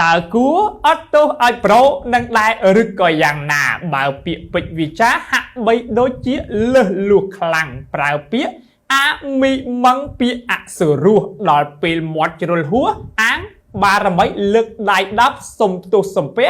តើគួរអត់ទោសឲ្យប្រូនឹងដែរឬក៏យ៉ាងណាបើពាក្យពេចន៍វិចារហាក់បីដូចជាលើសលួសខ្លាំងប្រើពាក្យអាមីមឹងពាក្យអសុរោះដល់ពេលមាត់ជ្រុលហួសអាងបារមីលើកដៃ10សុំទោសសំពះ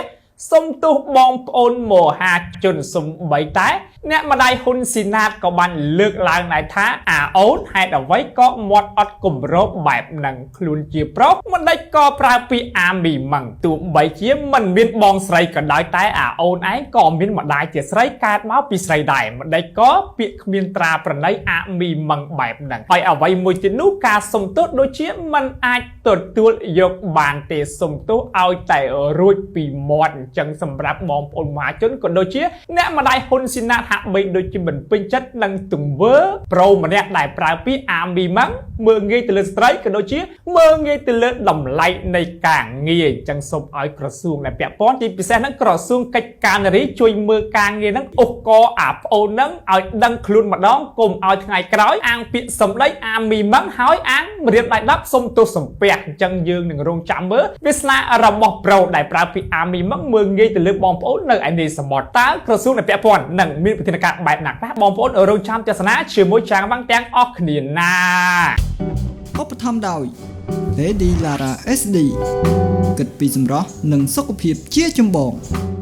សុំទោសបងប្អូនមហាជនសំបីតែអ្នកម្ដាយហ៊ុនស៊ីណាតក៏បានលើកឡើងដែរថាអាអូនហេតុអ្វីក៏មាត់អត់គម្របបែបហ្នឹងខ្លួនជាប្រុសម្ដេចក៏ប្រើពាក្យអាមីមឹងទោះបីជាមិនមានបងស្រីក៏ដោយតែអាអូនឯងក៏មានម្ដាយជាស្រីកើតមកពីស្រីដែរម្ដេចក៏ពាក្យគ្មានត្រាប្រណីអាមីមឹងបែបហ្នឹងហើយអ្វីមួយទៀតនោះការសុំទោសដូចជាមិនអាចទទួលយកបានទេសុំទោសឲ្យតែរួចពីមាត់អញ្ចឹងសម្រាប់បងប្អូនមហាជនក៏ដូចជាអ្នកម្ដាយហ៊ុនស៊ីណាតហាក់បីដូចជាមិនពេញចិត្តនឹងទង្វើប្រូម្នាក់ដែលប្រើពាក្យអាមីម៉ាំងមើលងាយទៅលើស្ត្រីក៏ដូចជាមើលងាយទៅលើតម្លៃនៃការងារអញ្ចឹងសូមឲ្យក្រសួងដែលពាក់ព័ន្ធជាពិសេសហ្នឹងក្រសួងកិច្ចការនារីជួយមើលការងារហ្នឹងអូសកអាប្អូនហ្នឹងឲ្យដឹងខ្លួនម្ដងកុំឲ្យថ្ងៃក្រោយអាងពាក្យសម្ដីអាមីម៉ាំងហើយអាងរៀបដៃ10សុំទោសសំពះអញ្ចឹងយើងនឹងរងចាំមើលវាសនារបស់ប្រូដែលប្រើពាក្យអាមីម៉ាំងមើលងាយទៅលើបងប្អូននៅឯនេះសមុទ្រតើក្រសួងដែលពាក់ព័ន្ធនឹងមានវិធានការបែបណាខ្លះបងប្អូនរងចាំទស្សនាជាមួយចាងវ៉ាំងទាំងអស់គ្នាណា ឧបត្ថម្ភដោយ Lady Lara SD គិតពីសម្រស់និងសុខភាពជាចម្បង។